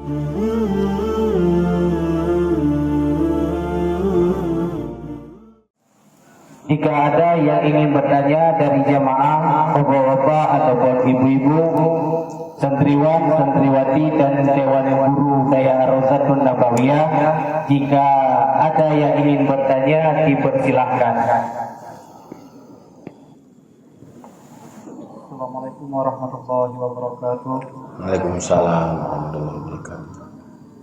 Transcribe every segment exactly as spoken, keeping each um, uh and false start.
Jika ada yang ingin bertanya dari jamaah, bapak-bapak ataupun ibu-ibu, santriwan, santriwati dan dewan guru Dayah Ar-Rauzatun Nabawiyah, jika ada yang ingin bertanya, dipersilahkan. Assalamualaikum warahmatullahi wabarakatuh. Waalaikumsalam warahmatullahi wabarakatuh.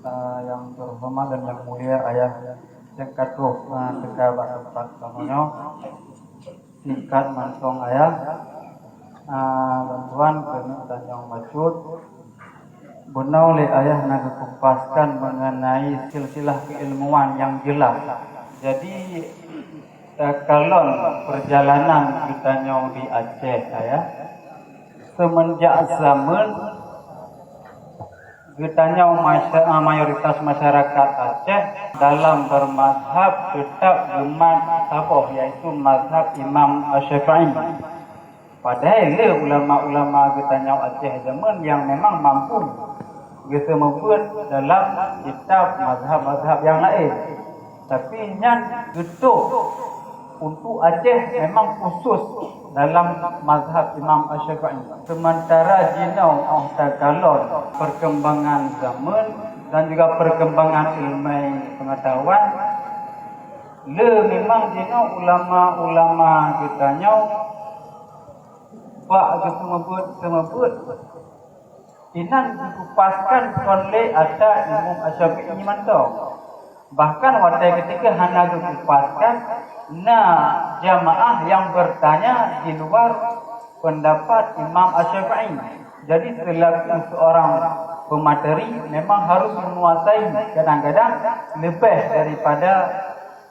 Ah, yang terhormat dan yang mulia Ayah, singkat troh, ah, teuka bak teumpat kamoe nyoe. Singkat mantong Ayah, ah, bantuan keuneuk tanyong bacut. Bunoe lé Ayah na geukupaskan mengenai silsilah keilmuan yang jelas. Jadi, takalon perjalanan geutanyoe di Aceh, Ayah, semenjak zaman geutanyoe masya-, mayoritas masyarakat Aceh dalam bermazhab tetap geumat saboh, yaitu mazhab Imam Asy-Syafi'i. Padahai le ulama-ulama geutanyoe Aceh zaman nyang memang mampu geuseumeubeuet dalam kitab mazhab-mazhab nyang laén. Tapi nyan geutok untuk Aceh memang khusus dalam mazhab Imam Asy-Syafi'i. Sementara jinoe óh takalon perkembangan zaman dan juga perkembangan ilmu pengetahuan, le memang jinoe ulama-ulama geutanyoe bak geuseumeubeuet-seumeubeuet, inan geukupaskan kon lé atra Imam Asy-Syafi'i mantong. Bahkan watée ketika hana geukupaskan, na jamaah nyang bertanya di luar pendapat Imam Asy-Syafi'i. Jadi, selaku seorang pemateri, memang harus menguasai kadang-kadang lebih daripada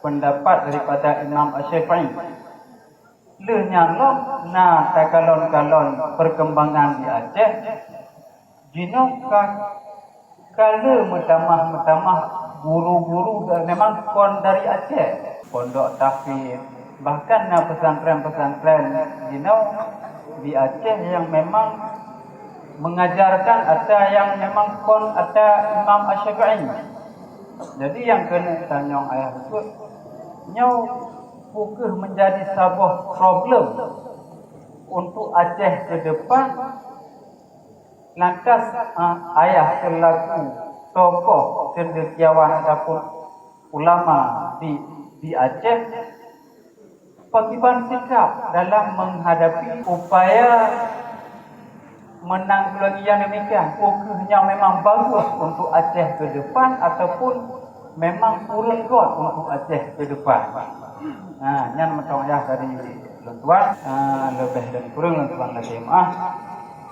pendapat daripada Imam Asy-Syafi'i. Lheueh nyan lom na takalon-kalon perkembangan di Aceh, jinoe ka, ka le meutamah-meutamah guru-guru dan memang kon dari Aceh. Pondok tahfiz, bahkan na pesantren-pesantren jinoe di Aceh yang memang mengajarkan atra yang memang kon atra Imam Asy-Syafi'i. Jadi nyang keuneuk tanyong Ayah bacut, nyoe peu kheueh menjadi saboh problem untuk Aceh ke depan? Lantas, a, Ayah selaku tokoh cendekiawan ataupun ulama di, di Aceh, pakriban sikap dalam menghadapi upaya menanggulangi yang demikian? Peu kheueh nyang memang bagus untuk Aceh ke depan ataupun memang kureueng göt untuk Aceh ke depan? Ha, nyan mantong Ayah dari lôn tuan, ha, leubeh dan kureueng lôn tuan lakée meu'ah.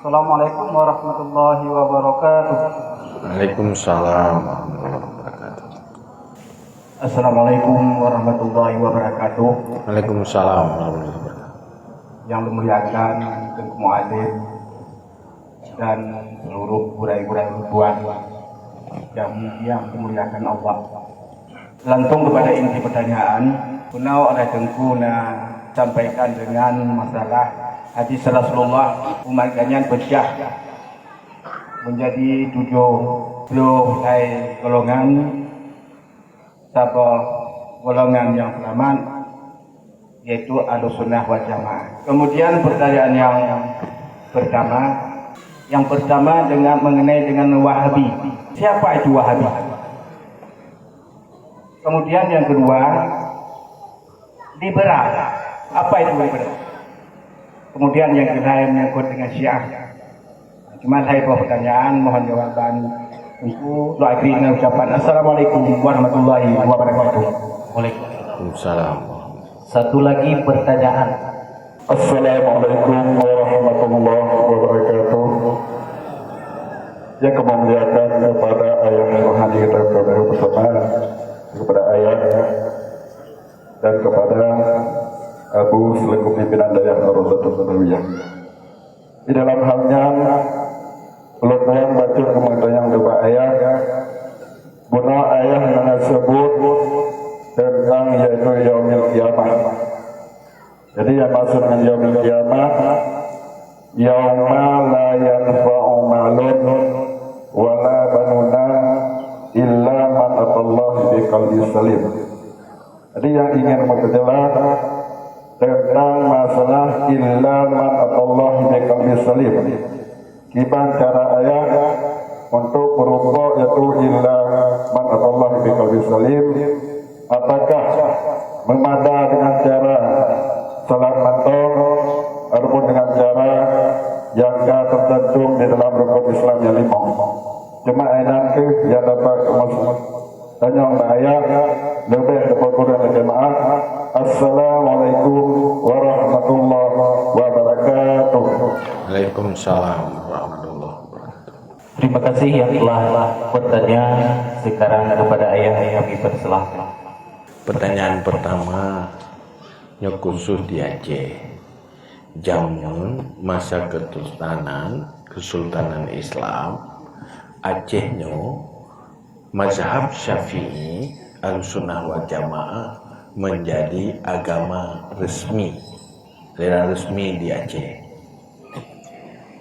Assalamualaikum warahmatullahi wabarakatuh. Waalaikumsalam warahmatullahi wabarakatuh. Assalamualaikum warahmatullahi wabarakatuh. Waalaikumsalam warahmatullahi wabarakatuh. Yang dimuliakan Teungku Mualim dan seluruh gurée-gurée ulôn tuan yang, yang dimuliakan Allah. Langsung kepada inti pertanyaan, bunoe oleh Teungku na sampaikan dengan masalah hadis Rasulullah, umat gobnyan peucah menjadi tujoh ploh hai golongan. Saboh golongan nyang seulamat, yaitu Ahlussunnah wal Jamaah. Kemudian pertanyaan yang pertama, yang pertama dengan, mengenai dengan Wahabi. Siapa itu Wahabi? Kemudian yang kedua, liberal. Apa itu liberal? Kemudian yang ketiga menyangkut dengan Syiah. Cuma saya bawa pertanyaan, mohon jawaban. Untuk doa diri dengan ucapan Assalamualaikum warahmatullahi wabarakatuh. Waalaikumsalam. Satu lagi pertanyaan. Assalamualaikum warahmatullahi wabarakatuh. Yang kami muliakan kepada Ayah Rohani dan kepada bersama, kepada Ayah dan kepada Abu selaku pimpinan Dayah Ar-Rauzatun Nabawiyah. Di dalam hal nyan, ulôn tuan bacut keumeutanyong ubak Ayah, bunoe Ayah na seubut teuntang yaitu Yaumil Qiyamah. Jadi, yang maksud dengan Yaumil Qiyamah, yauma la yanfa'u malun wala banuna qalbis salim. Jadi, nyang ingin memperjelas tentang masalah illa man atallaha biqalbis salim. Kiban cara ayat untuk peurumpok, yaitu illa man atallaha biqalbis salim. Apakah meumada dengan cara salat mantong ataupun dengan cara nyang ka teucantum di dalam rukun Islam nyang limong? Cuma inan kheueh nyang dapat tanyong bak ayat, leubeh daripada kurang lagèe meu'ah. Assalamualaikum warahmatullahi wabarakatuh. Waalaikumsalam warahmatullahi wabarakatuh. Terima kasih yang telah bertanya. Sekarang kepada ayah kami persilahkan. Pertanyaan pertama, nyoe khusus di Aceh. Jameun masa kesultanan, kesultanan Islam, Aceh nyoe mazhab Syafi'i, Ahlussunnah wal Jamaah menjadi agama resmi, aliran resmi di Aceh.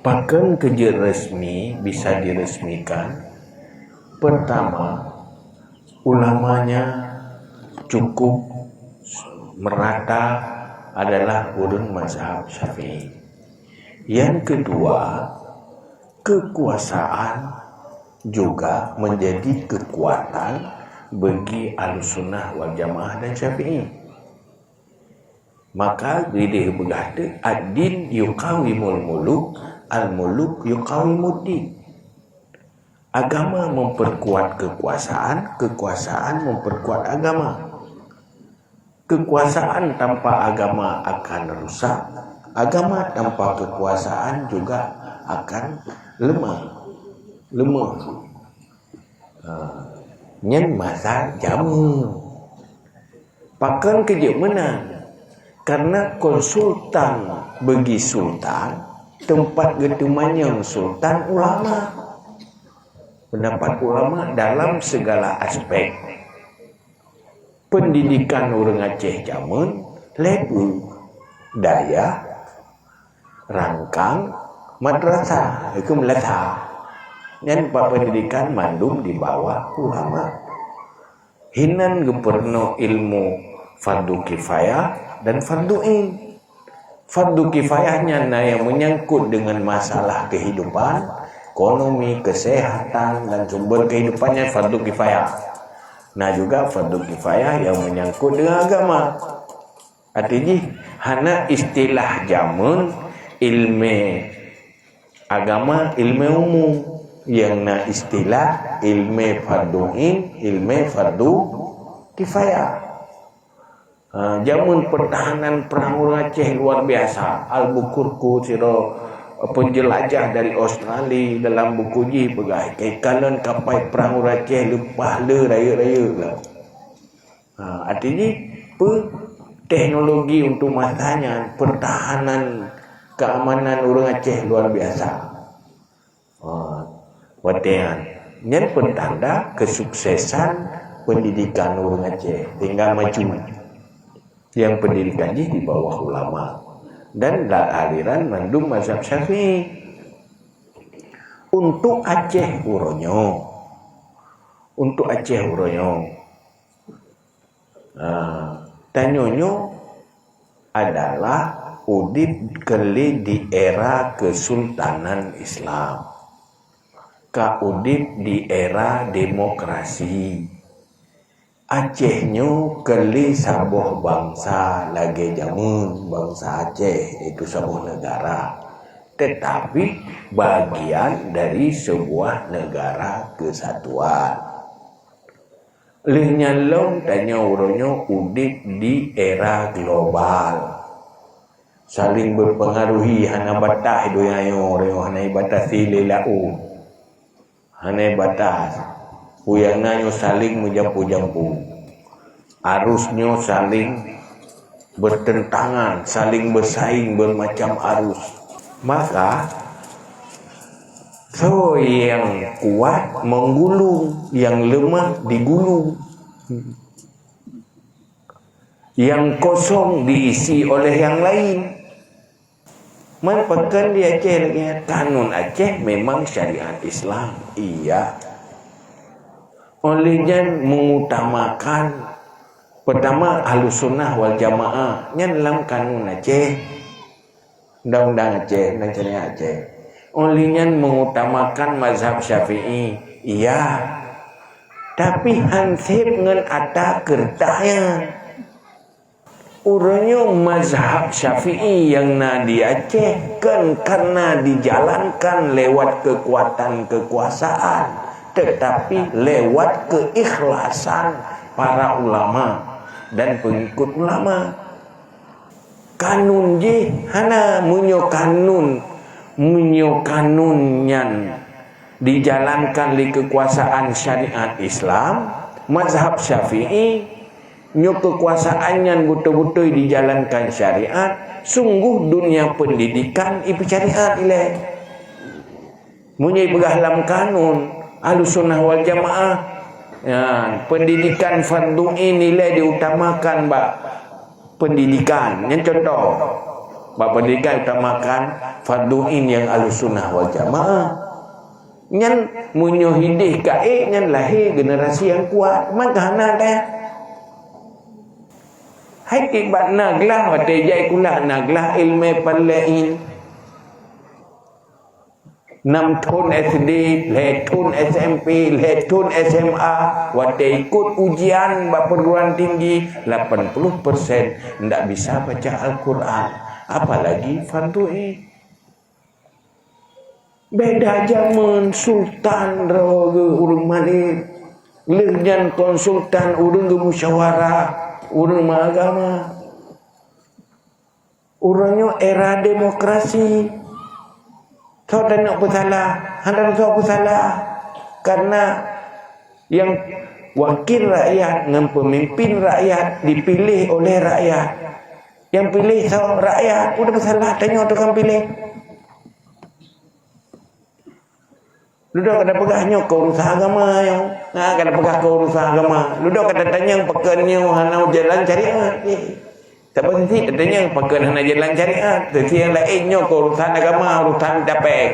Pakon keu jeuet resmi bisa diresmikan? Pertama, ulamanya cukup merata adalah ureuëng mazhab Syafi'i. Yang kedua, kekuasaan juga menjadi kekuatan bagi Ahlussunnah wal Jamaah dan Syafi'i. Maka geudeh beugah teuk, ad-din yuqawimul muluk, al-muluk yuqawimud din. Agama memperkuat kekuasaan, kekuasaan memperkuat agama. Kekuasaan tanpa agama akan rusak, agama tanpa kekuasaan juga akan lemah. Lemah. Ha. Nyan masa jameun. Pakon keu jeuet meunan? Karena kon sultan bagi sultan, teumpat geuteumanyong sultan ulama. Pendapat ulama dalam segala aspek. Pendidikan ureuëng Aceh jameun lhèe peue, dayah, rangkang, madrasah, itu meulasa. Nyan bak pendidikan mandum di bawah ulama. Hinan geupeurunoe ilmu fardu kifayah dan fardu ain. Fardu kifayah nyan na nyang menyangkut dengan masalah kehidupan, ekonomi, kesehatan, dan sumber kehidupan nyan fardu kifayah. Na juga fardu kifayah yang menyangkut dengan agama. Arti jih, hana istilah jameun ilmu agama, ilmu umum. Yang na istilah ilmu fardu ain, ilmu fardu kifayah. Ha, jameun pertahanan perang ureuëng Aceh luar biasa. Albuquerque sidroe penjelajah dari Australia dalam buku jih peugah, "Kaikalon kapai perang ureuëng Aceh leupah le rayeuk-rayeuk lah." Ha, artinya, pe, teknologi untuk masa nyan, pertahanan keamanan ureuëng Aceh luar biasa. Ha, watèe nyan, nyan pertanda kesuksesan pendidikan ureuëng Aceh tinggal maju. Yang pendidikan jih di bawah ulama dan la aliran mandum mazhab Syafi'i. Untuk Aceh uroe nyoe, untuk Aceh uroe nyoe, ha, tanyoe nyoe adalah udeb keu lé di era kesultanan Islam. Ka udeb di era demokrasi. Aceh nyoe keu lé saboh bansa lagèe jameun bansa Aceh, yaitu saboh negara, tetapi bagian dari sebuah negara kesatuan. Lheueh nyan lom tanyoe uroe nyoe udeb di era global. Saling berpengaruhi hana batas donya nyoe, hana batasi lé laôt. Hana batas. Peue nyang na nyoe saling meujampu-jampu. Arus nyoe saling bertentangan, saling bersaing bermacam arus. Maka, soe nyang kuat menggulung, nyang lemah digulung. Nyang kosong diisi oleh nyang lain. Man pakon di Aceh lagèe nyan? Kanun Aceh memang syariat Islam. Iya. Oleh nyan mengutamakan, pertama, Ahlussunnah wal Jamaah, nyan lam kanun Aceh, undang-undang Aceh, undang syariat Aceh. Oleh nyan mengutamakan mazhab Syafi'i, iya. Tapi han seb ngon ata keureuta nyan. Uroe nyoe mazhab Syafi'i nyang na di Aceh kon karena dijalankan lewat kekuatan kekuasaan, tetapi lewat keikhlasan para ulama dan pengikut ulama. Kanun jih hana, meunyoe kanun, meunyoe kanun nyan dijalankan lé kekuasaan syariat Islam, mazhab Syafi'i, nyoe kekuasaan nyan beutôi-beutôi dijalankan syariat, sungguh dunia pendidikan ipeusyariat ilée. Meunyoe ipeugah lam kanun Ahlussunnah wal Jamaah, nyan, pendidikan fardhu ain ilée diutamakan bak pendidikan. Nyan contoh, bak pendidikan utamakan fardhu ain nyang Ahlussunnah wal Jamaah. Nyan meunyoe hideh ka ék, nyan lahé generasi nyang kuat. Maka hana teuh. Hai kiban na glah watée jai kulah na glah ilmu fardhu ain. Enam thon S D, lhée thon S M P, lhée thon S M A, watée ikot ujian bak perguruan tinggi, lapan puluh persen ndak bisa baca Al-Quran, apalagi fardhu ain. Beda jameun, sultan droe geuh ureuëng malém, lheueh nyan kon sultan ureuëng geumusyawarah, ureuëng meuagama. Uroe nyoe era demokrasi. Soe tanyoe peusalah? Hana soe peusalah. Karena nyang wakil rakyat ngon peumimpin rakyat dipiléh oleh rakyat. Nyang piléh soe? Rakyat. Udah peusalah, tanyoe tukang piléh. Dudoe ka tapeugah nyoe keu urusan agama nyoe. Ha, ka tapeugah keu urusan agama. Dudoe ka tatanyong pakon nyoe hana jalan syariat. Eh, saban sisi tatanyong pakon hana jalan syariat. Sisi nyang laén nyoe keu urusan agama, urusan dapéng.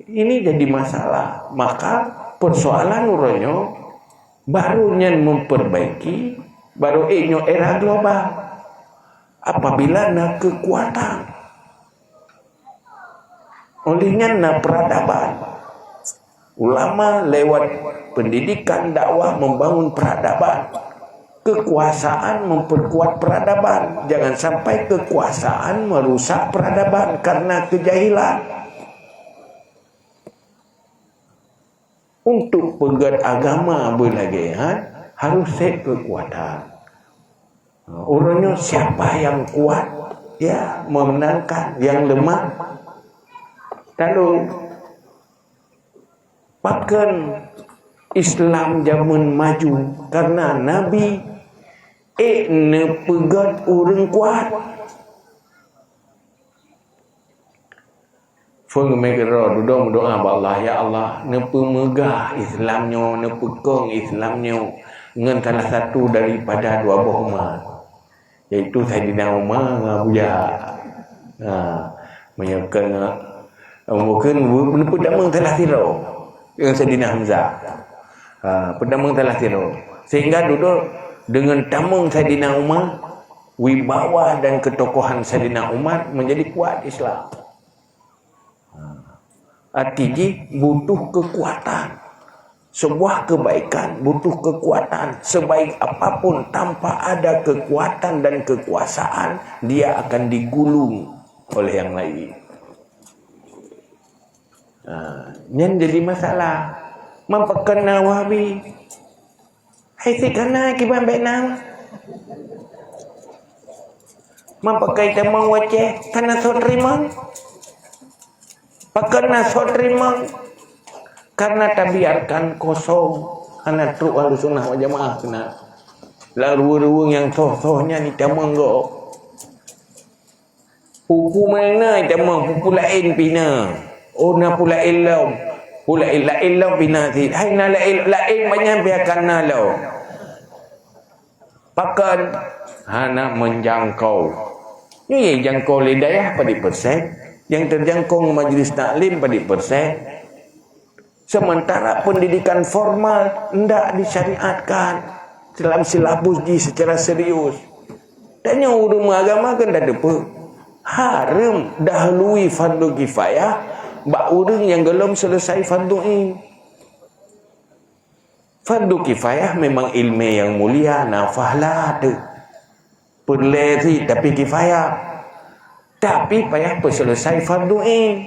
Ini jadi masalah. Maka persoalan uroe nyoe baru nyan memperbaiki, baru ék nyoe era global. Apabila na kekuatan. Oleh nyan na peradaban. Ulama lewat pendidikan dakwah membangun peradaban. Kekuasaan memperkuat peradaban. Jangan sampai kekuasaan merusak peradaban karena kejahilan. Untuk peugét agama beulagée nyan harus seb kekuatan. Uroe nyoe siapa yang kuat, ya, memenangkan, yang lemah. Lalu pakon Islam jameun maju karena Nabi ék neupeugét ureuëng kuat. Phon geumé keudroe dudoe meudoá bak Allah, "Ya Allah, neupeumeugah Islam nyoe, neupeukong Islam nyoe ngon salah satu daripada dua boh umat, yaitu Saidina Umar ngon Abu Jahal." Ha, meunyoe keu, mungken neupeutamong salah sidroe ngon Saidina Hamzah. Ha, peutamong salah sidroe. Sehingga dudoe deungon tamong Saidina Umar, wibawa dan ketokohan Saidina Umar menjadi kuat Islam. Arti jih butuh kekuatan. Sebuah kebaikan butuh kekuatan. Sebaik apapun, tanpa ada kekuatan dan kekuasaan, dia akan digulung oleh yang lain. Ha, nyan jadi masalah. Man pakon na Wahabi? Hai sit kana kiban bèk na. Man pakon tamong u Aceh kana soe teurimong? Pakon na soe teurimong? Karena tabiarkan kosong, hana trok Ahlussunnah wal Jamaah keunan. Lam ruweueng-ruweueng nyang soh-soh nyan itamong gob. Peue-peue meunan na itamong, peue-peue laén pih na. Oh, na peue laén lom. Peue laén, laén lom pih na cit. Hai na laén, laén banyak pih akan na lom. Pakon? Hana menjangkau. Nyoe nyang jangkau lé dayah padit persen? Nyang terjangkau ngon majlis taklim padit persen? Sementara pendidikan formal ndak disyariatkan dalam silabus jih secara serius. Dan nyoe ureuëng meuagama kan dah teupeu. Hareuem dahului fardu kifayah bak ureuëng nyang golom selesai fardu ain. Fardu kifayah memang ilmu yang mulia, na fahla teuh. Peureulée cit, tapi kifayah. Tapi payah peuselesai fardu ain.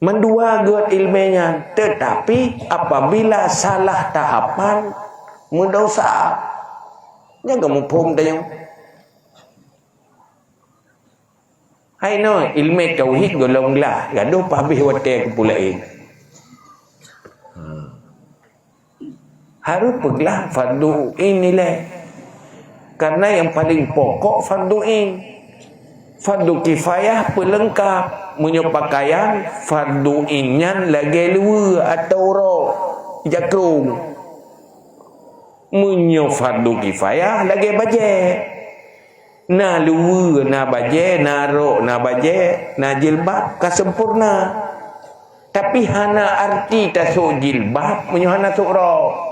Mandua geuet ilmu nyan, tetapi apabila salah tahapan, meudosa. Nyan kamoe phom tanyoe. Hai nyoe, ilmu tauhid golom glah, gadoh pabeh watée keupeue laén. Harôh peuglah fardu ain ilée. Karena nyang paleng pokok fardu ain. Fardu kifayah peuleungkap. Meunyoe pakaian, fardu ain nyan lagée luweue atawa rok, jakrong. Meunyoe fardu kifayah lagée bajée. Na luweue, na bajée, na rok, na bajée, na jilbab, ka sempurna. Tapi hana arti tasok jilbab meunyoe hana sok rok.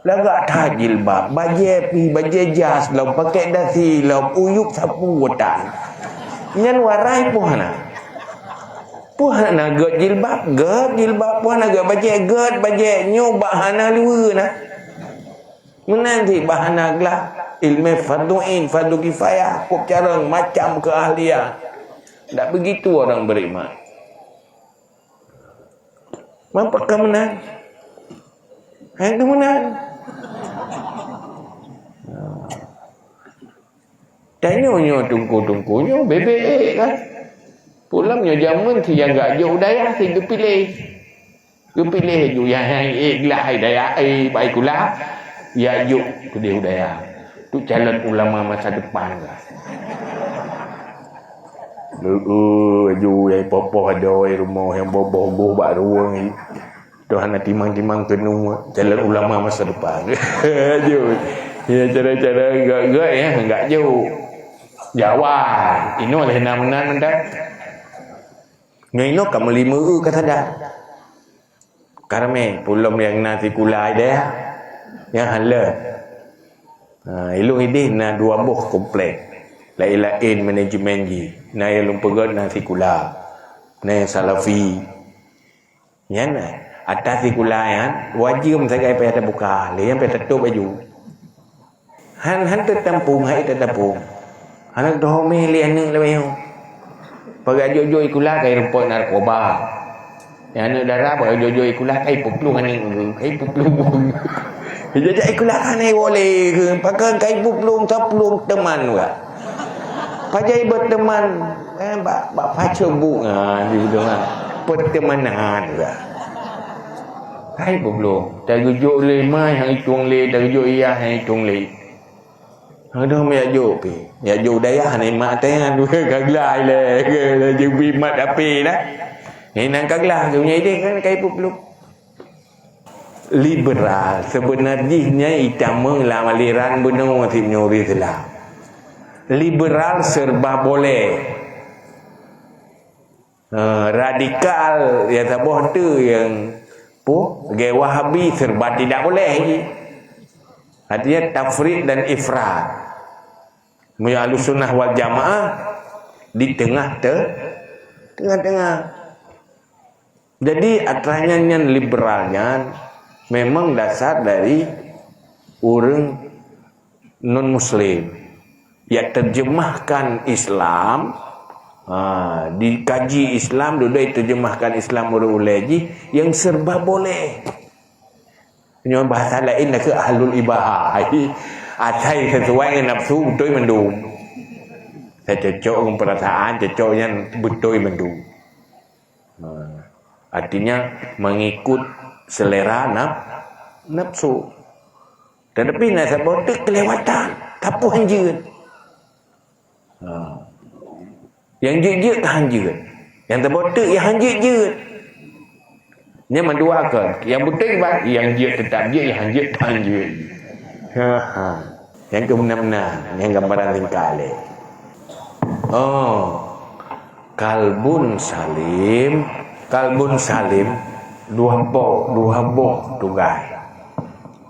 Lagak that jilbab, bajée pi, bajée jas lom, pakèk dasi lom, uyueb sapu watée. Nyan warai peue hana. Peue hana gét jilbab, gét jilbab, peue hana gét bajée, gét bajée, nyoe bak hana luweue na. Meunan cit bak hana glah, ilmu fardu ain, fardu kifayah, kop carông, macam keahlian. Ndak begitu orang beriman. Mampu ka meunan? Hai tu meunan. Tanyoe nyoe teungku-teungku nyoe bebek kan. Pulang nyoe jameun si nyang gak jok u dayah si geupiléh. Geupiléh ju nyang hai ék glah hai dayah, eh, bai kula. Ya jok keudeh u dayah. Tu calon ulama masa depan lah. Leueh ju nyang poh-poh adoe rumoh nyang boh-boh goh bak ruweueng. Tuhan na timang-timang keuneuk calon ulama masa depan. Jeuet. Ya, cara-cara gak-gak, ya, gak jauh. Jawa, inoe leh na meunan mantong. Nyoe inoe ka meulimeue ka sadan. Karmeng, pulom nyang na sikula deh, nyang halal. Ha, ilong ideh na dua boh komplek. Laén-laén manajemen jih. Na nyang lôn peugét na sikula. Na nyang Salafi. Nyan, ata sikula nyan, wajéb sagai payah tabuka, lé nyan payah tatôp laju. Han, han teutampueng, hai teutampueng. Aneuk teuhomé lé aneuk lawét nyoe. Pagai jok-jok sikula kai rumpok narkoba. Nyang aneuk dara pagai jok-jok sikula kai peuplueng aneuk, kai peuplueng. Jijak sikula hana iwoe lé, pakon kai peuplueng, taplueng teman wak. Pajan beuteman, eh, bak, bak pacu bu, ha, di hidung, ha. Pertemanan, ha. Hai bublo, tageujok lé mai hang itong lé, tageujok iyah hang itong lé. Aduh, miak jok pi. Miak jok dayah ni mak tanya dua ka gelai lé. Laju bi mat api dah. Ni nang ka gelah, tu nya ideh kan kai bublo. Liberal, sebenar jih nyan itamong lam aliran bunoe si meunyoe Islam. Liberal serba boleh. Ha, radikal, ya saboh tu yang pu, lagèe Wahabi serba tidak boleh. Artinya tafrid dan ifrat. Meunyoe Ahlussunnah wal Jamaah di tengah te-, tengah-tengah. Jadi, atra nyan, nyan liberal nyan memang dasar dari ureuëng non muslim. Ya terjemahkan Islam, ha, dikaji Islam, duduk terjemahkan Islam ureuëng ulée jih yang serba boleh. Nyoe bahasa lain na ke ahlul ibaha. Asai sesuai dengan nafsu beutôi mandum. Saya cocok dengan perasaan, cocok nyan beutôi mandum. Ha. Artinya mengikut selera naf-, nafsu. Tetapi na saboh teuk kelewatan, tapoh hanjeut. Ha. Yang jeuet-jeuet ka hanjeut. Yang taboh teuk yang hanjeut-jeuet. Nyan mandua kon. Yang beutôi bah, yang jeuet tetap jeuet, yang hanjeut tak hanjeut. Ha, ha. Yang keumeuna-meuna, yang gambaran tingkah lé. Oh. Kalbun salim, kalbun salim, dua boh, dua boh tugai.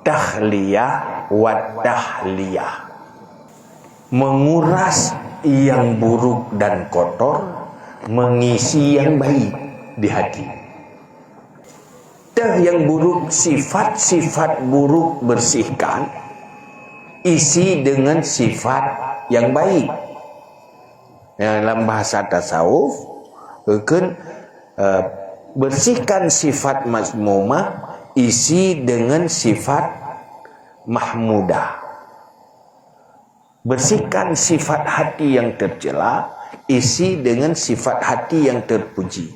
Tahliyah wa tahliyah. Menguras yang buruk dan kotor, mengisi yang baik di hati. Teuh yang buruk, sifat-sifat buruk bersihkan, isi dengan sifat yang baik. Yang dalam bahasa tasawuf, kan, eh, bersihkan sifat mazmumah, isi dengan sifat mahmudah. Bersihkan sifat hati yang tercela, isi dengan sifat hati yang terpuji.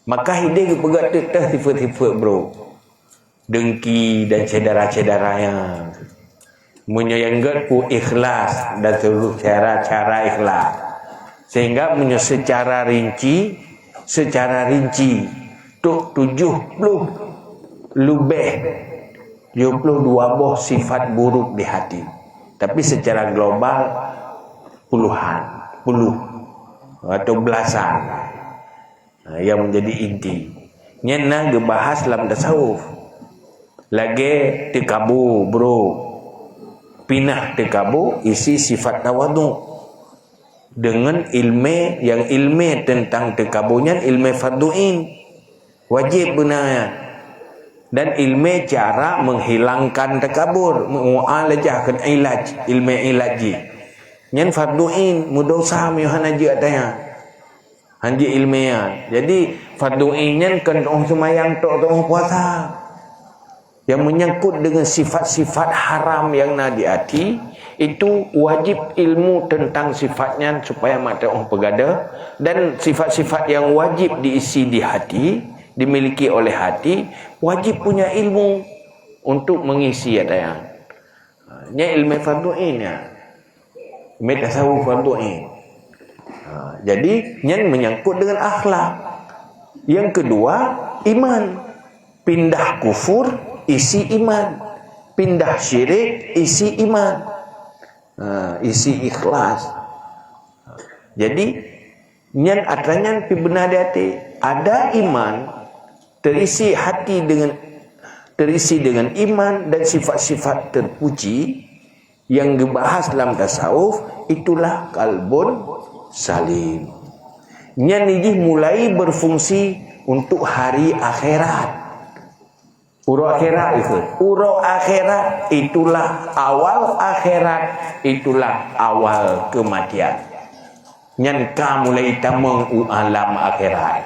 Maka hideh geupeugah teuh sifat-sifat brok. Dengki dan syedara-syedara nyan. Meunyoe nyang gét ku ikhlas dan seluruh cara-cara ikhlas. Sehingga meunyoe secara rinci, secara rinci, tu tujuh puluh leubeh, tujuh puluh dua boh sifat buruk di hati. Tapi secara global, puluhan, puluh atau belasan. Ha, yang menjadi inti. Nyan na geubahas lam tasawuf. Lagée teukabu, bro. Pinah teukabu, isi sifat tawadhu. Dengan ilmé, yang ilmé tentang teukabu nyan ilmé fardhu ain. Wajib beuna nyan. Dan ilmé cara menghilangkan takabur, mu'alajah keu ilaj, ilmé ilaj jih. Nyan fardhu ain, meudosa meunyoe hana jeuet ata nyan. Hanjeuet ilmé nyan. Jadi, fardhu ain nyan kon teuôh seumayang tok, teuôh puasa. Yang menyangkut dengan sifat-sifat haram yang na di hati, itu wajib ilmu tentang sifat nyan supaya mak teuôh peugadeuh, dan sifat-sifat yang wajib diisi di hati, dimiliki oleh hati, wajib punya ilmu untuk mengisi ata nyan. Ha, nyan ilmu fardhu ain nyan. Ilmu tasawuf fardhu ain. Ha, jadi, nyan menyangkut dengan akhlak. Yang kedua, iman. Pindah kufur, isi iman. Pindah syirik, isi iman. Ha, isi ikhlas. Jadi, nyan atra nyan pi beuna di até. Ada iman, terisi hati dengan, terisi dengan iman dan sifat-sifat terpuji, yang geubahas lam tasawuf, itulah kalbun salim. Nyan jih mulai berfungsi untuk hari akhirat. Uroe akhirat itu. Uroe akhirat itulah awal akhirat, itulah awal kematian. Nyan ka mulai tamong u alam akhirat.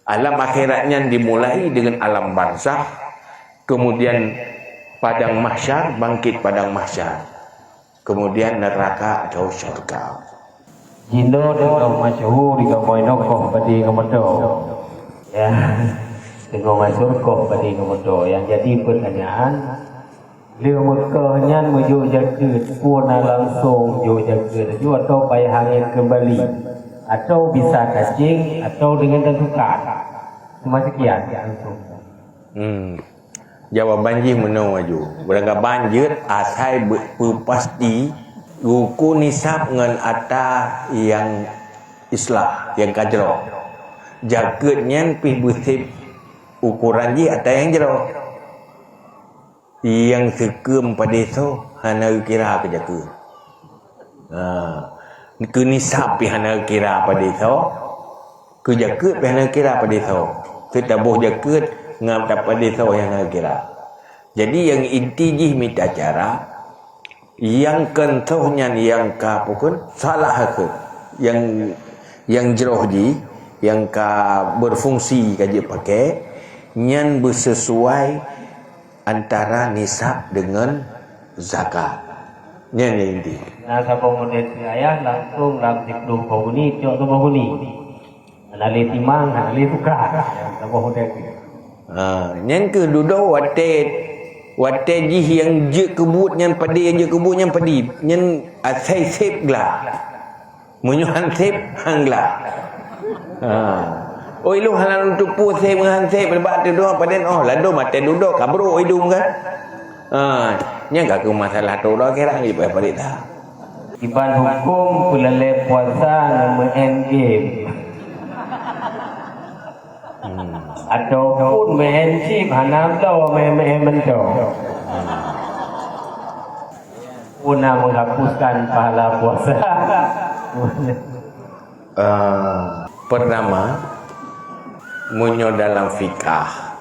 Alam akhirat nyan dimulai dengan alam barzakh, kemudian padang mahsyar, bangkit padang mahsyar, kemudian neraka atau syurga. Jinoe teungoh masyhur di kamoe nokoh badi ngon moto. Ya, teungoh masyhur koh badi ngon moto. Yang jadi pertanyaan, lé Mekah nyan meujok jakeuet, peue na langsong jok jakeuet laju atau payah angén keumbali, atau bisa kacing, atau deungon tatuka? Cuma sekian langsong. Hmm. Jawaban jih meunoe laju. Beurangkaban jeuet asai be-, peupasti rukun nisab ngon ata nyang islah, nyang ka jroh. Jakeuet nyan pih beuseb ukoran jih ata nyang jroh. Nyang seukeuem padé soe hana geukira keu jakeuet. Ha, keu nisab pih hana geukira padé soe, keu jakeuet pih hana geukira padé soe. Seutaboh jakeuet ngon tapadé soe nyang hana geukira. Jadi, nyang inti jih mita cara, nyang keu soe nyan nyang ka pukon salah hakeu. Nyang, nyang jroh jih, nyang ka berfungsi ka jeuet pakai, nyan beusesuai antara nisab deungon zakat. Nyan nyang inti. Na saboh model keu ayah langsung lam siploh boh guni, cok saboh guni. Hana lé timang, hana lé tuka. Saboh model keu. Ha, nyan keuh dudoe watée, watée jih nyang jeuet keu buet nyan padé, nyang jeuet keu buet nyan padé. Nyan asai seb glah. Meunyoe han seb, han glah. Ha. Oh, ilôn hana lôn teupeu seb ngon han seb, leubeh teuh droe padé, oh, ladôm até dudoe ka brok idum kan. Ha, nyan ka keuh masalah tu, uroe akhirat jih paléh that. Kiban huköm peulalé puasa ngon meu'en game. Hmm. Ataupun meu'en chip hana bloe meu'en-meu'en mantong. Hmm. Pun na menghapuskan pahala puasa. Eh, pertama, meunyoe dalam fikah,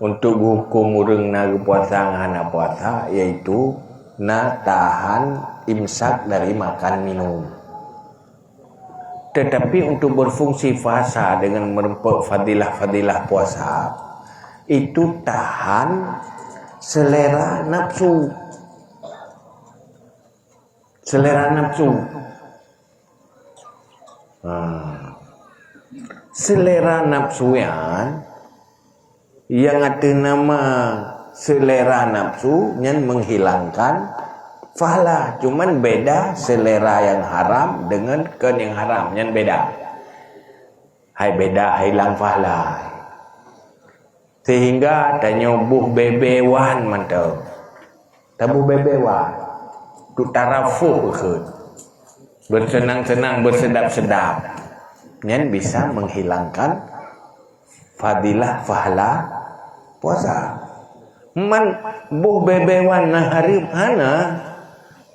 untuk geuhuköm ureuëng na geupuasa ngon hana puasa, yaitu na tahan imsak dari makan minum. Tetapi untuk berfungsi puasa dengan meureumpok fadilah-fadilah puasa, itu tahan selera nafsu. Selera nafsu. Ha. Selera nafsu nyan, nyang ateueh nama selera nafsu nyan menghilangkan pahala. Cuman beda selera nyang haram dengan kon nyang haram, nyan beda. Hai beda, hai hilang pahala. Sehingga tanyoe boh bebe wan mantong. Taboh bebe wan. Untuk tarafuh kheun. Bersenang-senang, bersedap-sedap. Nyan bisa menghilangkan fadilah pahala puasa. Man boh bebe wan na hareuem hana,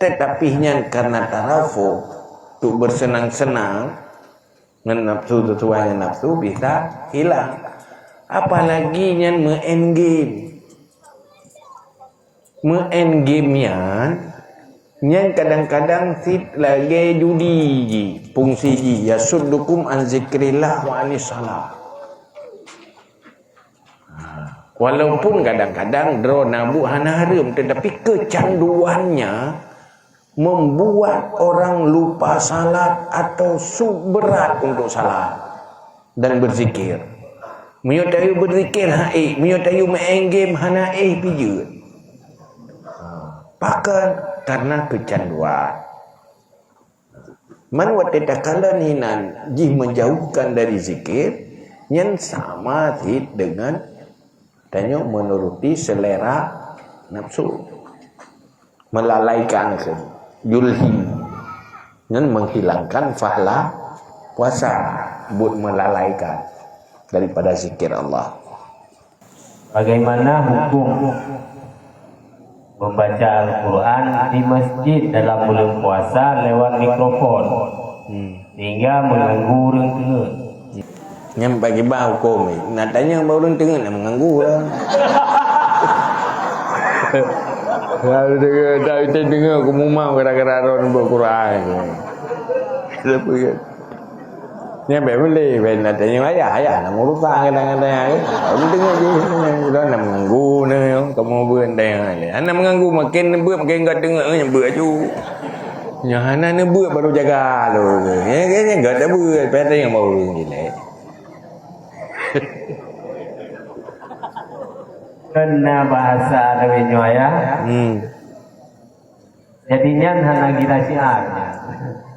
tetapi nyan karena tarafuh, untuk bersenang-senang, ngon nafsu, sesuai ngon nafsu bisa hilang. Apalagi nyan meu'en game. Meu'en game nyan, nyan kadang-kadang cit lagée judi jih, fungsi jih, yasuddukum an zikrillah wa anis shalah. Ha, walaupun kadang-kadang droe na buet hana hareuem, tetapi kecanduannya membuat orang lupa salat atau su-, berat untuk salat dan berzikir. Meunyoe tayue berzikir han ék, meunyoe tayue meu'en game hana ék pih jeuet. Pakon? Karena kecanduan. Man watée takalon hinan jih menjauhkan dari zikir, nyan sama cit dengan tanyoe menuruti selera nafsu. Melalaikan keu, yulhi. Nyan menghilangkan pahala puasa, buet melalaikan daripada zikir Allah. Bagaimana hukum membaca Al-Quran di masjid dalam bulan puasa lewat mikrofon, hmm, sehingga mengganggu orang teungeut? Nyan bagi bah hukum ni. Nak tanya bak ureuëng teungeut nak mengganggu lah. Kalau dengar, tak kita dengar aku mumam kadang-kadang orang buat Quran. Kenapa kan? Nyan baik boleh, baik nak tanya ayah, ayah nak meurusah kadang-kadang kan. Ureuëng teungeut je, kita nak mengganggu ni, kamu buat tanya. Nak mengganggu makin buat makin enggak teungeut, buat aju. Nyang hana neubuet baru jaga lôn. Ya, ya, ya, enggak ada buat. Payah tanya bak ureuëng je leh. Kena bahasa dari nyoe ya. Hmm. Jadi nyan hana kira syiar.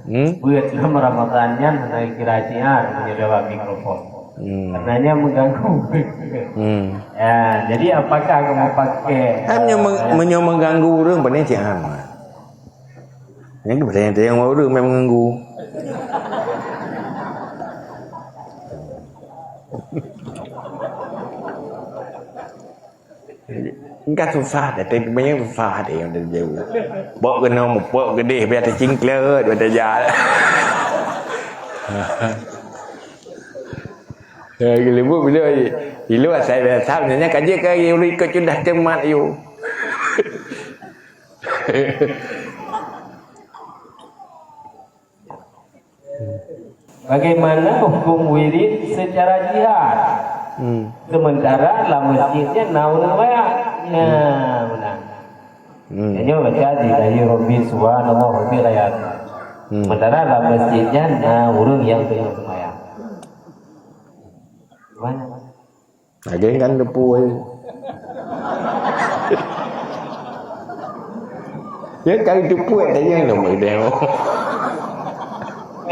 Hmm? Buat dalam Ramadan nyan hana kira syiar meunyoe lewat mikrofon. Hmm. Karena nyan mengganggu. Hmm. Ya, jadi apakah kamu pakai, hanya eh, meng-, meunyoe mengganggu ureuëng, paling syiar. Nyan keuh tanyong-tanyong bak ureuëng memang mengganggu. Engka susah, tapi banyak susah ada yang terjadi. Pok kena mupok gedeh biar tercingklet, biar terjal. Ya, gelembut bila, bila asai biasa, sebenarnya kaji ke ikut sudah cemat you. Bagaimana hukum wirid secara jihar? Hmm. Sementara lam masjidnya na ureuëng banyak. Ya, benar. Hmm. Jadi baca di lahir Rabbi subhanallah Rabbi layat. Hmm. Sementara lam masjidnya na ureuëng yang tengah sembahyang. Gimana? Lagée kan teupue. Ya, kan teupue tanya nama dia.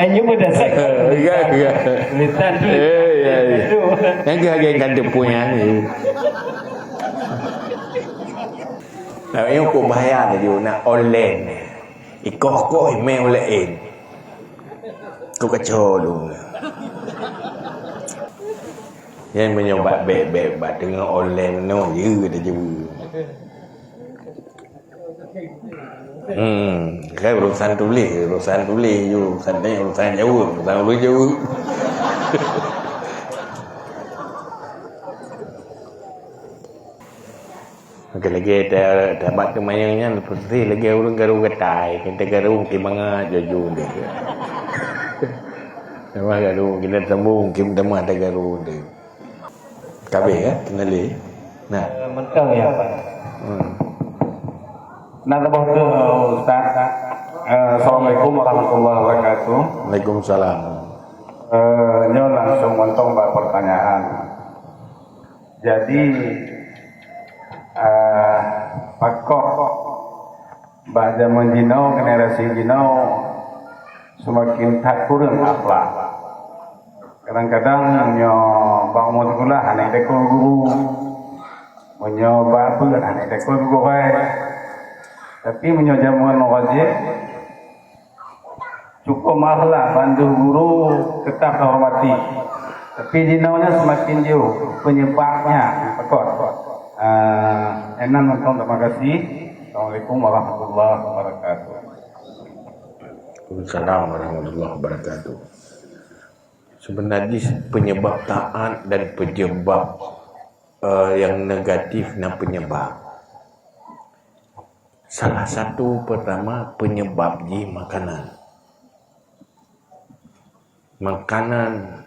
Hanya berdasarkan, ya, ya, tulisan tu. Eh, ya, ya. Itu. Yang ke lagée kan teupue nyan. Nah, yang kok bahaya tadi nak online. Ikoh-koh imé ulée en. Ku kaco lu. Nyan meunyoe bak bek-bek bak teungoh online no, ye dah jaweueb. Hmm, kan urusan tuléh, urusan tuléh je, urusan tanya, urusan jaweueb, urusan ureuëng jaweueb. Lagée-lagée ta-, tabat teumanyong nyan, pasti lagée ureuëng garu gatai, kita garu mungkin mangat jaju deh. Memang garu kita tembung mungkin teuma ada garu deh. Kabeh, ya, kena lé. Nah. Eh, mantap ya, Pak. Hmm. Nah, saboh tu, Ustaz. Eh, Assalamualaikum warahmatullahi wabarakatuh. Waalaikumsalam. Eh, nyoe langsung mantong bak pertanyaan. Jadi, eh, pakok bak jameun jinoe, generasi jinoe seumaken that kureueng akhlak. Kadang-kadang meunyoe bak umu sikula hana idakon guru, meunyoe bak beuet hana idakon gurée. Tapi meunyoe jameun rajin, cukôp meuakhlak bandum guru teutap teuhormati. Tapi jinoe nyan seumaken jiôh peunyeubabnya pakon. Ah, inan mantong, terima kasih. Assalamualaikum warahmatullahi wabarakatuh. Waalaikumsalam warahmatullahi wabarakatuh. Sebenarnya penyebab taat dan penyebab, eh, yang negatif na penyebab. Salah satu pertama penyebab jih makanan. Makanan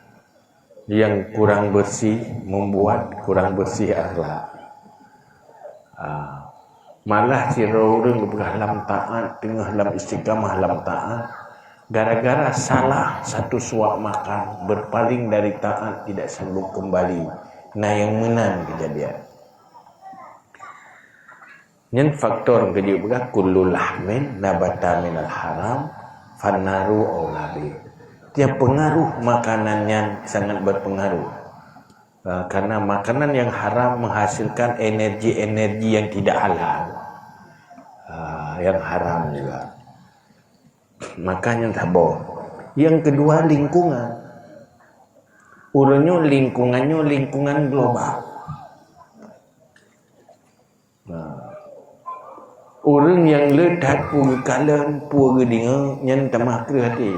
yang kurang bersih membuat kurang bersih akhlak. Ah, malah sidroe ureuëng geupeugah lam taat, teungoh lam istiqamah lam taat, gara-gara salah satu suap makan, berpaling dari taat, tidak sanggup kembali. Nah, yang meunan kejadian. Nyan faktor keujeuet peugah, "Kullu lahmin nabata minal haram, fannaru aula bih." Tiap pengaruh makanan nyan sangat berpengaruh. Ah, karena makanan yang haram menghasilkan energi-energi yang tidak halal. Ah, yang haram juga. Maka nyan saboh. Yang kedua, lingkungan. Ureuëng nyoe lingkungan nyoe lingkungan global. Nah, ureuëng nyang le that peue geukalon, peue geudeungoe, nyan tamah kreueh até.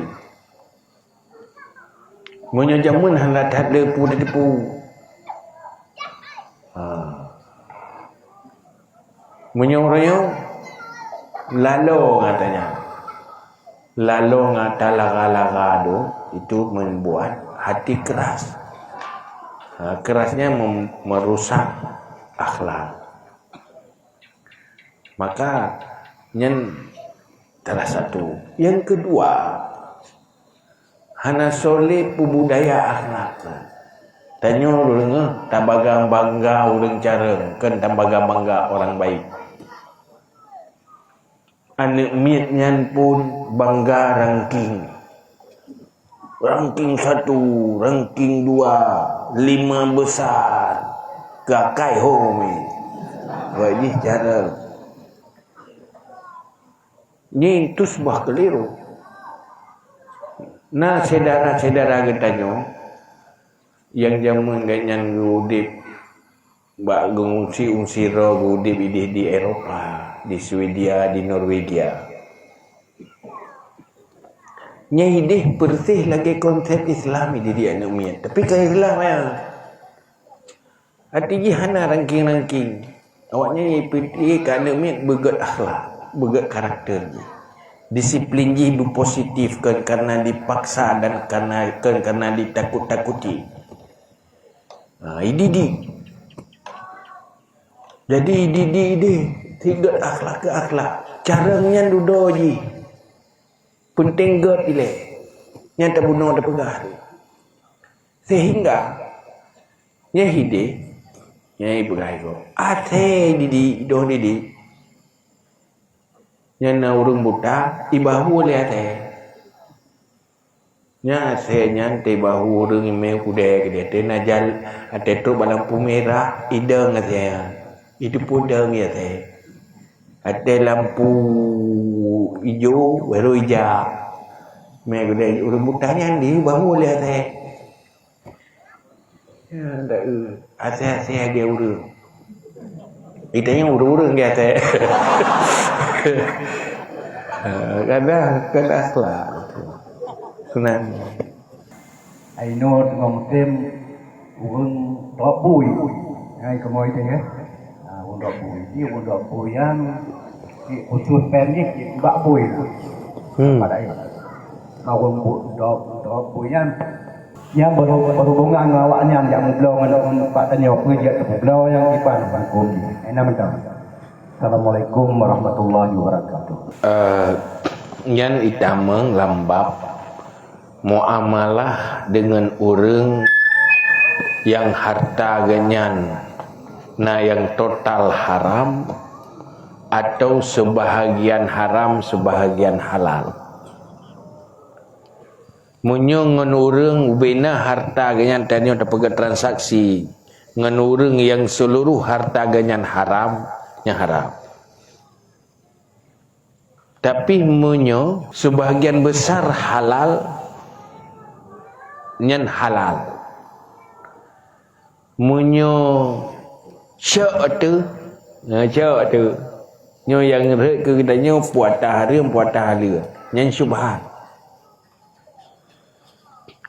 Meunyoe jameun hana that le peue teupeue. Ha. Meunyoe uroe nyoe, lalo ngon tanya. Lalo ngon talara-lara tu, itu membuat hati keras. Ha, kerasnya mem-, merusak akhlak. Maka, nyan salah satu. Yang kedua, hana soleh peubudaya akhlak. Tanyoe ureuëng tabaga bangga ureuëng carông, kon tabaga bangga orang baik. Aneuëk miet nyan pun bangga ranking. Ranking satu, ranking dua, lima besar. Kakai ho mi. Wajih cara. Nyan tusbah keliru. Nah, syedara-syedara geutanyoe, nyang jameun gobnyan geuudeb bak geungungsi-ungsi droe geuudeb ideh di Eropa, di Swedia, di Norwegia. Nyan ideh persis lagée konsep Islam ideh di aneuëk miet, tapi ka Islam ya. Até jih hana ranking-ranking. Awaknyan ipiké keu aneuëk miet beugét akhlak, beugét karakter jih. Disiplin jih beupositif, kon karena dipaksa dan karena, kon karena ditakut-takuti. Ha, ididik. Jadi ididik ideh, sigét akhlak keu akhlak. Carông nyan dudoe jih. Peunteng gét ilée. Nyan tabunoe tapeugah. Sehingga, nyan ideh, nyan ipeugah iko. Asée didik, idong didik. Nyan na ureuëng buta, ibahu lé asée. Nyan asée nyan teubahu ureuëng imé kudée keudeh, teuh na jal, ateueh trok bak lampu merah, idong asée nyan. Itu pun dong asée. Ateueh lampu Ijo, baru ija. Mé guna ureuëng buta nyan di bangun lé até. Ya, ndak, eh, até-até lagée ureuëng. Itanya ureuëng-ureuëng di até. Kadang, kadang akhlak. Senang. Ai nyoe teungoh musém ureuëng drop bui. Hai kamoe teuh, ya. Ha, ureuëng drop bui. Di ureuëng drop bui nyan, di khusus pen jih, di bak bui. Hmm. Padahai. Ureuëng bu-, drop, drop bui nyan, nyan berhu-, berhubungan ngon awak nyan jak meubloe ngon, ngon Pak Tanyoe, peue jeuet meubloe nyang iban huköm jih. Ai na mantong. Assalamualaikum warahmatullahi wabarakatuh. Eh, nyan itamong lam bab muamalah deungon ureuëng nyang harta geuhnyan na nyang total haram atau seubahagian haram, seubahagian halal. Meunyoe ngon ureuëng ubena harta geuhnyan tanyoe tapeugét transaksi ngon ureuëng nyang seuluruh harta geuhnyan haram, nyan haram. Tapi meunyoe seubahagian beusar halal, nyan halal. Meunyoe syok teuh, na syok teuh. Nyoe nyang rhot keu geutanyoe puata hareuem, puata haleue. Nyan syubhat.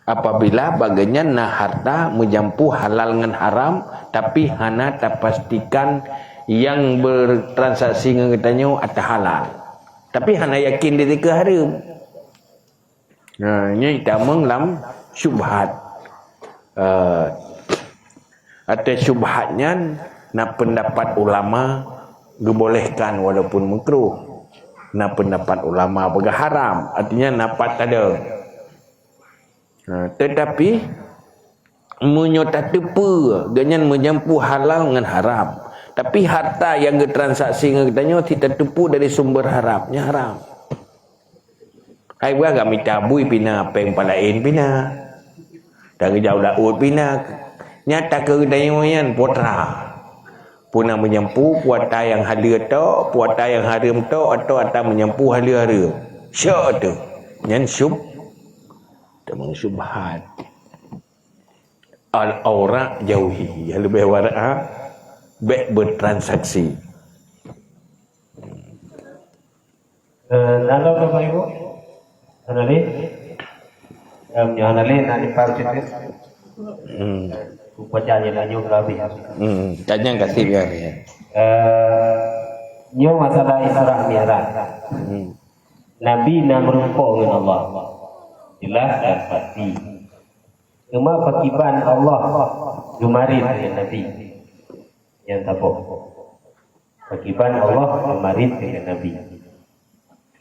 Apabila bak geuhnyan na harta meujampu halal ngon haram, tapi hana tapastikan nyang bertransaksi ngon geutanyoe ata halal. Tapi hana yakin di sigoe hareuem. Nah, nyoe itamong lam syubhat. Eh, ateueh syubhat nyan na peundapat ulama geubolehkan walaupun meukruh. Na peundapat ulama peugah haram, artinya na pat tadong. Nah, tetapi meunyoe tateupeue geuhnyan meujampu halal ngon haram, tapi harta nyang geutransaksi ngon geutanyoe sit tateupeue dari sumber haram, nyan haram. Hai bah ka mita bui pina, péng palaén pina, dan geujak u laôt pina. Nyata keu geutanyoe nyan putra. Peue na meujampu puata nyang haleue tok, puata nyang hareuem tok, atau ata meujampu haleue-haleue. Syok teuh. Nyan syub-, teuma syubhat. Al-aurat jauhi, ya leubeh warak, ha? Bék bertransaksi. Eh, lalu Bapak Ibu, hana lé? Em, nyoe hana lé, nak dipancit. Hmm. Rupa jaya nak nyoe ka habéh. Hmm, tanyang kasih biar ya. Eh, nyoe masalah Isra Mi'raj. Hmm. Nabi na meurumpok ngon Allah. Jelas dan pasti. Teuma pakiban Allah geumarit ngon Nabi. Nyang saboh. Pakiban Allah geumarit ngon Nabi.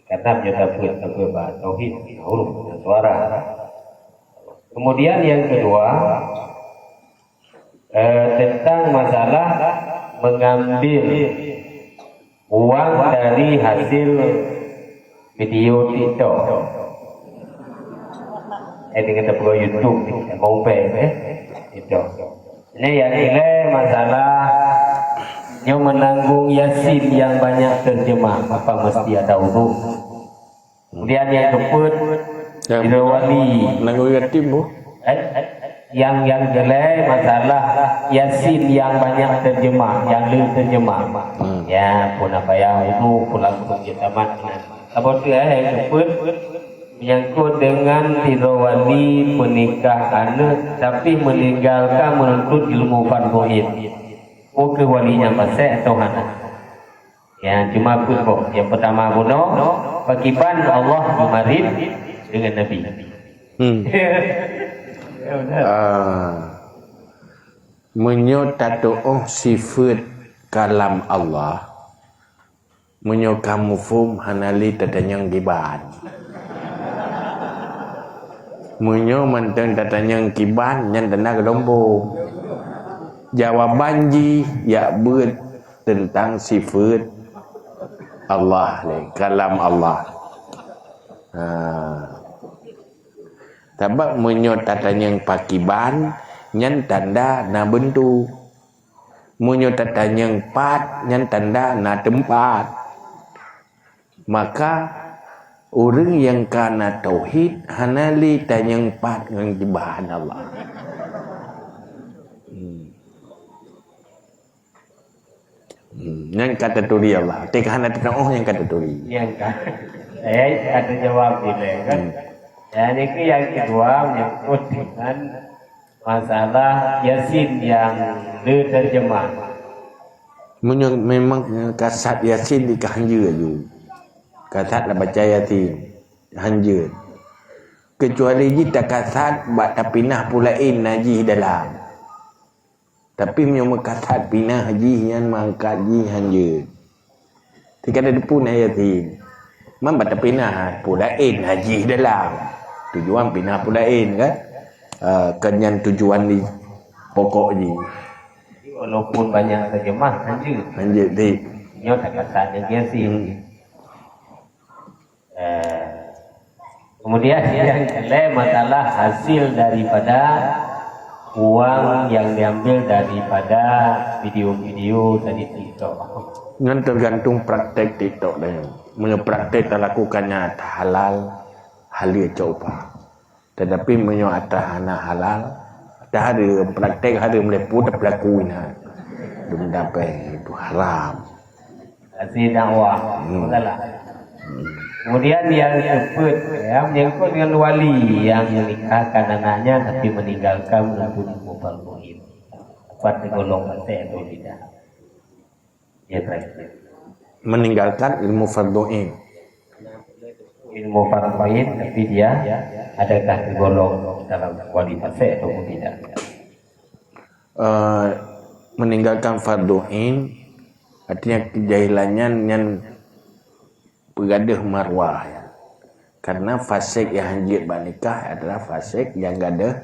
Karena meunyoe tapeuet, tapeuet bak tauhid, huruf dan suara. Kemudian yang kedua, eh, tentang masalah mengambil uang dari hasil video TikTok. Eh, dengan tapeuet YouTube ni, mau pay, eh, TikTok. Ini yang nilai masalah yang menanggung Yasin yang banyak terjemah, apa mesti ada wudu? Kemudian yang keempat, yang tidak wali. Menanggung yatim, bu. Eh? Yang, yang jelek masalah Yasin yang banyak terjemah, yang le terjemah. Hmm. Ya, pun apa yang itu, pun langsung dia tamat. Apa tu, eh, yang keempat? Menyangkut dengan tidak wali penikah anak, tapi meninggalkan menuntut ilmu fardu ain. Oke, walinya masih atau hana? Ya, cuma peuet boh. Yang pertama bunoe, pakiban Allah geumarit dengan Nabi. Hmm. Ah, meunyoe tatuoh sifeut kalam Allah, meunyoe ka muphom hana lé tatanyong kiban. Meunyoe mantong tatanyong kiban, nyan tanda geulombong. Jawaban jih yak beuet teuntang sifeut Allah lé, kalam Allah. Ha. Sabab meunyoe tatanyong pakiban, nyan tanda na beuntu. Meunyoe tatanyong pat, nyan tanda na teumpat. Maka ureuëng nyang ka na tauhid hana lé tanyong pat ngon gibah Allah. Hmm. Hmm, nyan ka taturi Allah. Teuka hana teutuoh nyan ka taturi. Nyang ka. Eh, ka teujawab dilée kan. Hmm. Dan itu yang kedua menyangkut dengan masalah Yasin yang le terjemah. Meunyoe memang kasat Yasin di ka hanjeuet aju. Kasat lah baca Yasin. Hanjeuet. Kecuali jih takasat bak tapinah pulaén najih dalam. Tapi meunyoe meukasat pinah jih nyan mangkat jih hanjeuet. Teuka tateupeue na Yasin. Man bak tapinah pulaén najih dalam. Tujuan pinah pulaén kan? Ah, kan nyan tujuan di pokok jih. Jadi, walaupun banyak terjemah, hanjeuet. Hanjeuet, dik. Nyoe takasat Yasin. Hmm. Eh, kemudian yang ketiga masalah hasil daripada uang yang diambil daripada video-video dari TikTok. Nyan tergantung praktek TikTok dah. Meunyoe praktek talakukan nyata halal, halal cok upah. Tetapi meunyoe atra hana halal, atra hareuem, praktek hareuem lé pun pelaku ina. Dum dapet itu haram. Hasil dakwah. Hmm. Masalah. Hmm. Kemudian yang keempat, ya, menyangkut dengan wali yang menikahkan anaknya tapi meninggalkan untuk ilmu fardu ain. Dapat digolong fasik atau tidak? Ya, terakhir. Meninggalkan ilmu fardu ain. Ilmu fardu ain, tapi dia adakah tergolong dalam wali fasik atau tidak? Eh, meninggalkan fardu ain, artinya kejahilan nyan, nyan peugadeuh marwah, ya. Karena fasik nyang hanjeuet bak nikah adalah fasik nyang gadeuh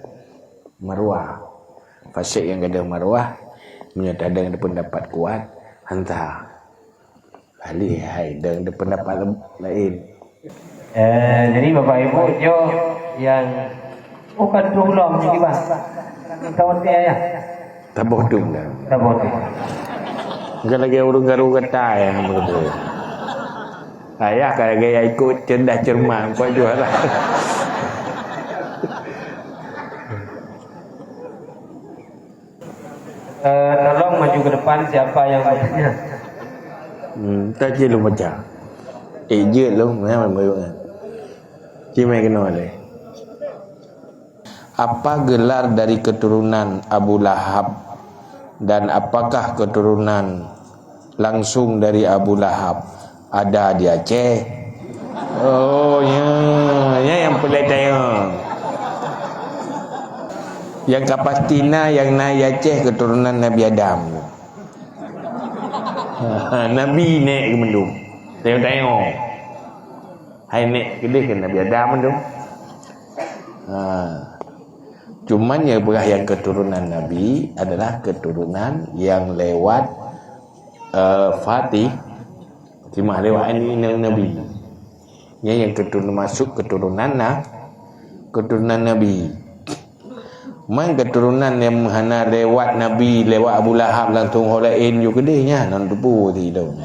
marwah. Fasik nyang gadeuh marwah, meunyoe tadong pendapat kuat, hanta. Ahli hai dong pendapat lain. Eh, jadi Bapak Ibu, nyoe nyang, oh, ka troh lom ni, Bang. Ka watèe, ya? Taboh tu dah. Taboh tu. Bukan lagi ureueng garu gata nyang begitu. Ayah ka lagi ikut cerdas cermat, kuat juara. Eh, tolong maju ke depan, siapa yang bertanya? Hmm, tak cil lu baca. Eh, jeuet lu, memang baru kan. Cimai kena leh. Apa gelar dari keturunan Abu Lahab dan apakah keturunan langsung dari Abu Lahab ada di Aceh? Oh, ya, ya yang peulai tanya. Yang ka pasti na, yang na di Aceh keturunan Nabi Adam. Ha, Nabi nèk keu mandum. Tanya-tanya. Hai nèk keudeh keu Nabi Adam mandum. Ha. Cuman nyang peugah nyang keturunan Nabi adalah keturunan nyang lewat, eh, Fatih-, Fatimah lewat inong Nabi. Nyan nyang keturunan, masuk keturunan na-, keturunan Nabi. Man keturunan nyang hana lewat Nabi, lewat Abu Lahab langsung ho laén ju keudeh nyan, hana teupeu ti lom.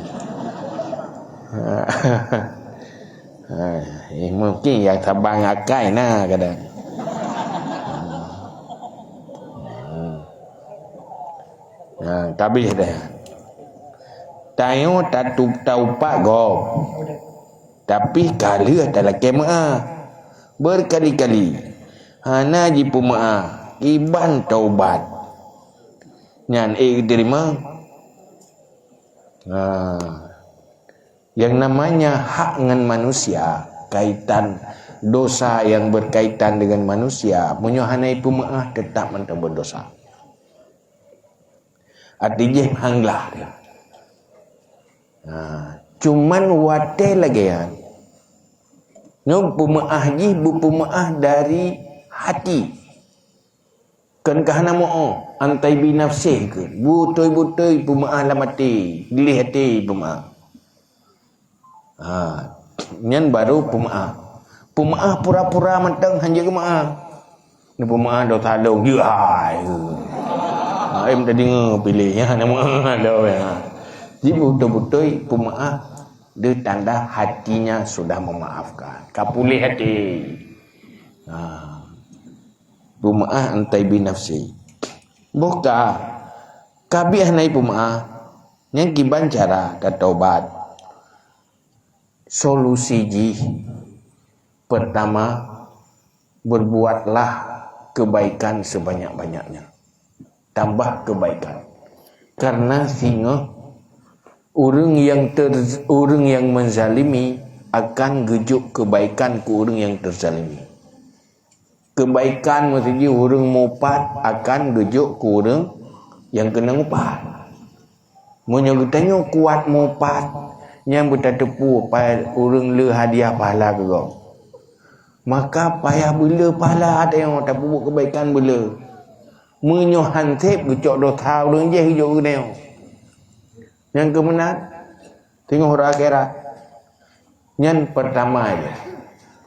Ha, eh, mungkin nyang saban akai na kadang. Hmm. Ha, tabih dah. Tanyoe tatu-, taupat gob. Tapi ka lheueh talakée meu'ah. Berkali-kali. Hana jipeumeu'ah. Iban taubat. Nyan ék teurimong. Ha. Yang namanya hak ngon manusia, kaitan dosa yang berkaitan dengan manusia, meunyoe hana ipeumeu'ah, teutap mantong berdosa. Até jih hang glah dia. Ha, cuman watée lagée nyan, nyoe peumeu'ah jih beupeumeu'ah dari hati. Kon ka hana meu'oh, an thaibi nafsih keu. Beutôi-beutôi peumeu'ah lam até, gleh até peumeu'ah. Ha, nyan baru peumeu'ah. Peumeu'ah pura-pura mantong hanjeuet geumeu'ah. Neupeumeu'ah dosa lôn, jeuet hai. Ha, em teudeungoe piléh nyan, hana meu'ah lôn, ya. Jadi beutôi-beutôi peumeu'ah Dia tanda hatinya sudah memaafkan. Ka puléh até. Ha. Peumaaf antai binafsi. Boh ka, ka biah nai peumaaf. Nyang kiban cara tatobat. Solusi jih, pertama, berbuatlah kebaikan sebanyak-banyaknya. Tambah kebaikan. Karena singoh ureuëng yang ter, ureuëng yang menzalimi akan geujok kebaikan ke ureuëng yang terzalimi. Kebaikan meuseujih ureuëng mupat akan geujok ke ureuëng yang keuneuk mupat. Meunyoe geutanyoe kuat mupat, nyan beutateupeue pai ureuëng le hadiah pahala keu gob. Maka payah beule pahala tanyoe tapeubuet kebaikan beule. Meunyoe han sép geucok dosa ureuëng jéh geujok keu tanyoe. Nyang keumeunan, singoh uroe akhirat. Nyan pertama je.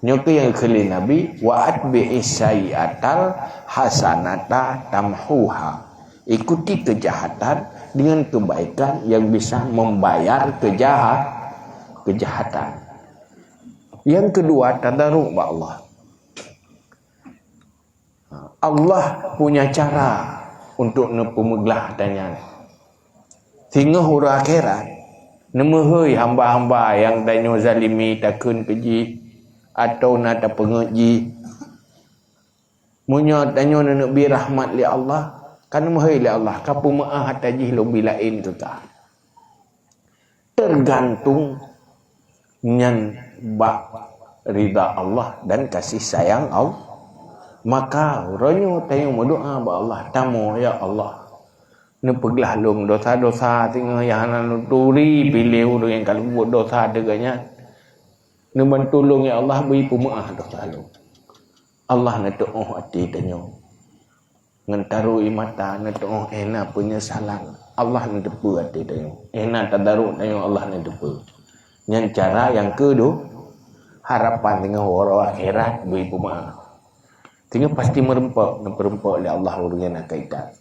Nyoe keuh nyang geukheun lé Nabi, "Wa atbi'is sayyi'atal hasanata tamhuha." Ikuti kejahatan dengan kebaikan yang bisa membayar kejaha, kejahatan. Yang kedua, tadaruk bak Allah. Allah punya cara untuk neupeumeuglah tanyan. Singoh uroe akhirat, neumeuhôi hamba-hamba nyang tanyoe zalimi takheun keu jih, atawa na tapeungét jih. Meunyoe tanyoe neuneuk bi rahmat lé Allah, ka neumeuhôi lé Allah, ka peumeu'ah ata jih lom bi laén teuka. Tergantung nyan bak ridha Allah dan kasih sayang Allah. Maka uroe nyoe tanyoe meudoa bak Allah, tamoe, "Ya Allah, neupeuglah lôn dosa-dosa singoh nyang hana neuturi piléh ureuëng nyang ka leubuet dosa teuka nyan. Neubantu lôn, ya Allah, bri peumeu'ah dosa lôn." Allah neuteu'oh até tanyoe. Ngon tarô ie mata neuteu'oh, éh na peunyesalan. Allah neuteupeue até tanyoe. Éh na tadarok tanyoe, Allah neuteupeue. Nyan cara nyang keudua, harapan singoh uroe akhirat bri peumeu'ah. Singoh pasti meureumpok, neupeureumpok lé Allah ureuëng nyang na kaitan.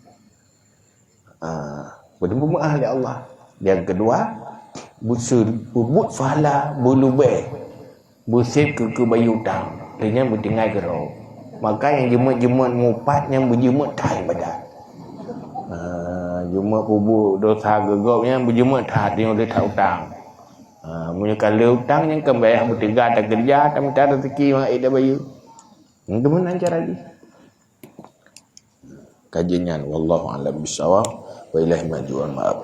Ah, bri peumeu'ah lé Allah. Nyang keudua, beuseu-, beubuet pahala beulubeh. Beusép keu, keu bayeue utang, lheueh nyan beutinggai keudroe. Maka nyang jeumeut-jeumeut mupat nyan beujeumeut that ibadat. Ha, jeumeut peubuet dosa geugob nyan beujeumeut that, nyoe lheueh that utang. Ha, meunyoe ka lheueh utang nyan kan payah beuteuga takeureuja, tamita raseuki mangat ék tabayeue. Nyan keuh meunan cara jih. Kajian nyan, wallahu a'lam bissawab, wa ilaihi marji'un, maaf.